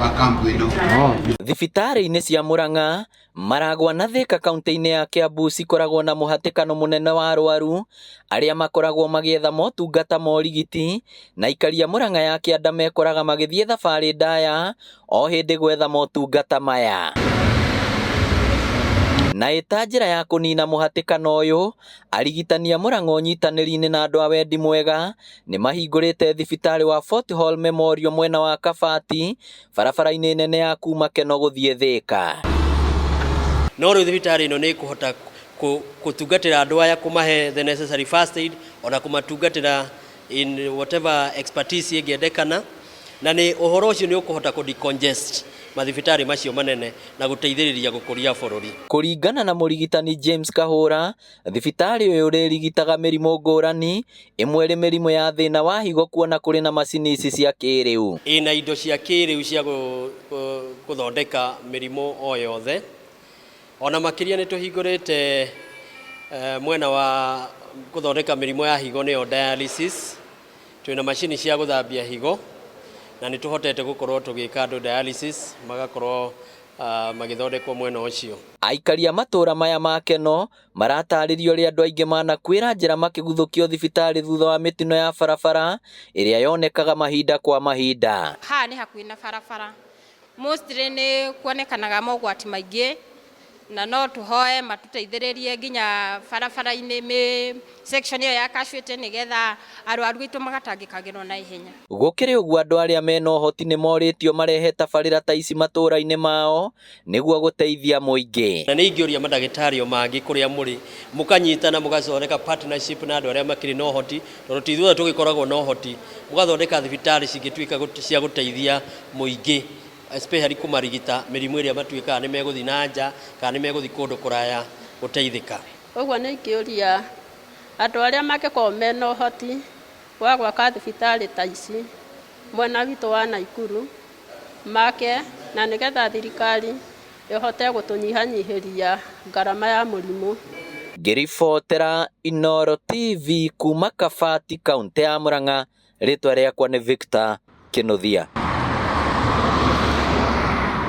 Wa kampu ĩno. Thibitarĩ-inĩ cia Murang'a, Maragwa na Thika kaunti-inĩ ya Kiambu cikoragwo na mũhatĩkano mũnene wa arwaru arĩa makoragwo magĩetha motungata ma ũrigiti, na aikari a Murang'a ya kĩanda mekoraga magĩthiĩ thabarĩ ndaya o hĩndĩ gwetha motungata maya. Na ĩta njĩra ya kũnina mũhatĩkano ũyũ, arigitani a Murang'a ũnyitanĩri-inĩ na andũ a wendi mwega nĩ mahingũrĩte thibitarĩ wa Fort Hall Memorial mwena wa Kabati barabara-inĩ nene ya kuma Keno gũthiĩ Thika. No rĩu thibitarĩ ĩno nĩ ĩkũhota kũtungatĩra andũ aya, kũmahe the necessary first aid, ona kũmatungatĩra in whatever expertise ĩngĩendekana, na nĩ ũhoro ũcio nĩ ũkũhota kũ decongest mathibitarĩ macio manene na gũteithĩrĩria gũkũria bũrũri. Kũringana na mũrigitani James Kahũra, thibitarĩ ũyũ ũrĩrigitaga mĩrimũ ngũrani, ĩmwe ĩrĩ mĩrimũ ya thĩna wa higo kuona kũrĩ na macini ici cia kĩrĩu. Ĩna indo cia kĩrĩu cia gũthondeka mĩrimũ o yothe. Ona makĩria nĩ tũhingũrĩte mwena wa gũthondeka mĩrimũ ya higo, nĩyo dialysis. Twĩna macini cia gũthambia higo na nĩ tũhotete gũkorwo tũgĩka andũ dialysis, magakorwo magĩthondekwo mwena ũcio. Aikari a matũũra maya ma Keno maratarĩria ũrĩa andũ aingĩ manakuĩra njĩra makĩguthũkio thibitarĩ thutha wa mĩtino ya barabara ĩrĩa yonekaga mahinda kwa mahinda. Haha nĩ hakuhĩ na barabara, mostly nĩ kuonekanaga mogwati maingĩ, na no tũhoe matũteithĩrĩrie nginya barabara-inĩ mĩ section ĩyo ya casualty, nĩgetha arwaru aitũ magatangĩkagĩrwo na ihenya. Gũkĩrĩ ũguo, andũ arĩa mena ũhoti nĩ morĩtio marehe tabarĩra ta ici matũũra-inĩ mao nĩguo gũteithia mũingĩ. Na nĩ ingĩũria mandagĩtarĩ o mangĩ kũrĩa mũrĩ, mũkanyitana, mũgathondeka partnership na andũ arĩa makĩrĩ na ũhoti, tondũ ti ithuothe tũgĩkoragwo na ũhoti, mũgathondeka thibitarĩ cingĩtuĩka cia gũteithia mũingĩ, especially kũmarigita mĩrimũ ĩrĩa matuĩkaga nĩ megũthiĩ na nja kana nĩ megũthiĩ kũndũ kũraya gũteithĩka. Ũguo nĩ ingĩũria andũ arĩa mangĩkorwo mena ũhoti wa gwaka thibitarĩ ta ici mwena witũ wa Naikuru make, na nĩgetha thirikari ĩhote gũtũnyihanyihĩria ngarama ya mũrimũ. Ngĩribotera Inooro TV kuma Kabati, kaũntĩ ya Murang'a, rĩtwa rĩakwa nĩ Victor Kĩnuthia.